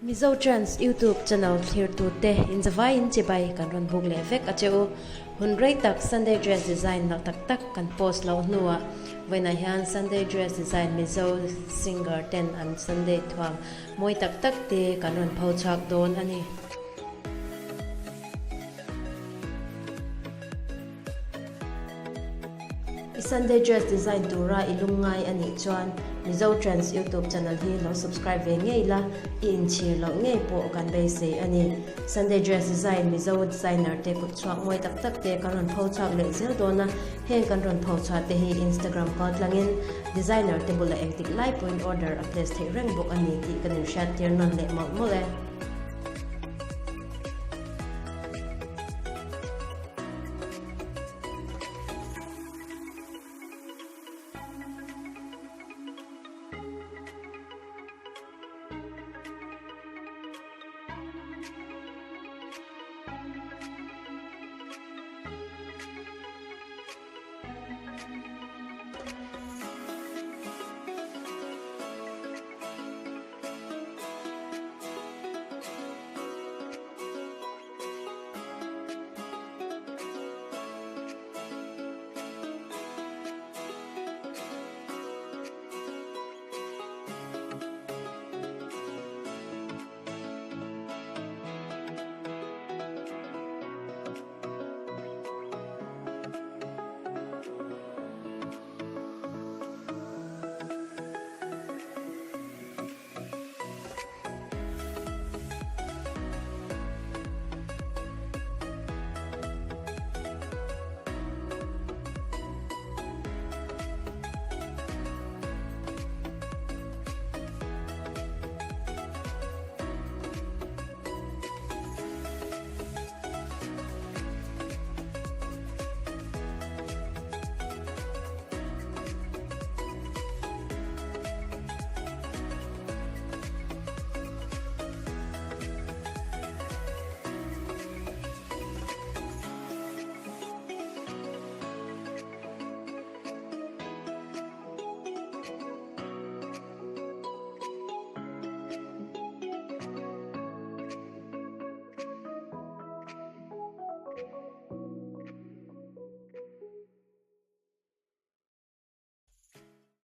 Mizo Trends YouTube channel thlirtute inzavaiin chibai kan rawn buk leh vek a che u. Hun rei tak Sunday dress design nalh tak tak kan post loh hnuah vawiinah hian Sunday dress design Mizo singer ten an Sunday thuam mawi tak tak te kan rawn pho chhuak dawn a ni. I Sunday dress design tura i lung ngai a nih chuan Mizo Trends YouTube channel hi lo subscribe ve ngei la, i inchhir loh ngei pawh kan beisei a ni. Sunday dress design Mizo designer te kut chhuak mawi tak tak te kan rawn pho chhuak leh zel dawn a, heng kan rawn pho chhuah te hi Instagram kal tlangin designer te bulah engtik lai pawhin order a place theih reng bawk a ni tih kan inhriattir nawn leh mawlh mawlh e.